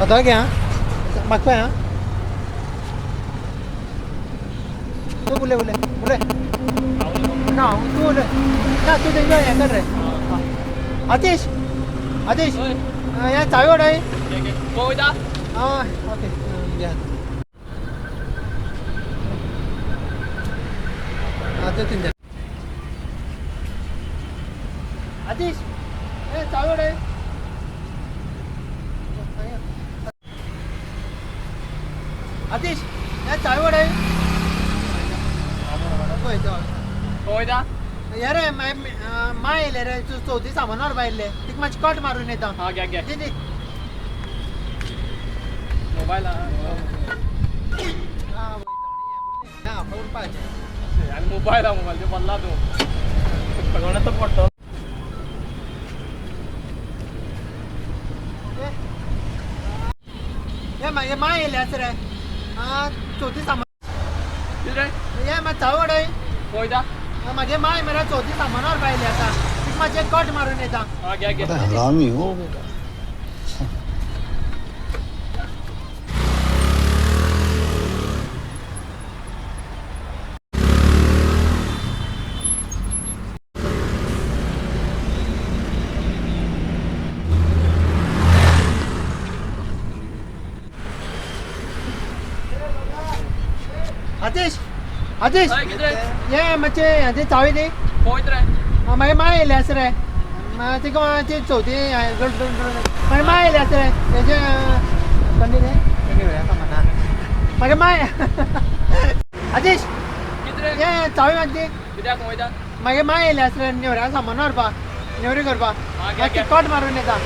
आता क्या मागपाय हा तूं उलय उलय उलय ना तूं उलय ना तूं तेंच्या हें कर रे. आतिश आतिश हें चावी वडय. हय ओके आतां तेंच्या आतिश हें चावी वडय. आतिश हे चावी वडय. हे रे माय येयले रे चवथी सामान व्हरपा येयल्ले तिका मातशी कट मारून येता. दी दी मोबायल उरपाचें आनी मोबायल आहा मोबायल ते पडला तूं सगळ्यांना तो पडटलो. हे माय येयले आसा रे चवथी सामान कितें हे मातशें चावी वडय. पळयता म्हागे माय मरे चवथी सामान व्हरपा येयली आसा तिका मातशें कट मारून येता. हरामी हो बेटा. आतिश आतिश हे मातशें हाजे चावी दी. पळयत रे मागीर माय येयले आसा रे तिका ती चवथी मागीर माय येयले आसा रे हेजे कंडी रे मागीर माय. आतिश हे चावी मातशी कित्याक वयता. मागीर माय येयले आसा रे नेवऱ्या सामान व्हरपा नेवरी करपा मातशी कट मारून येता.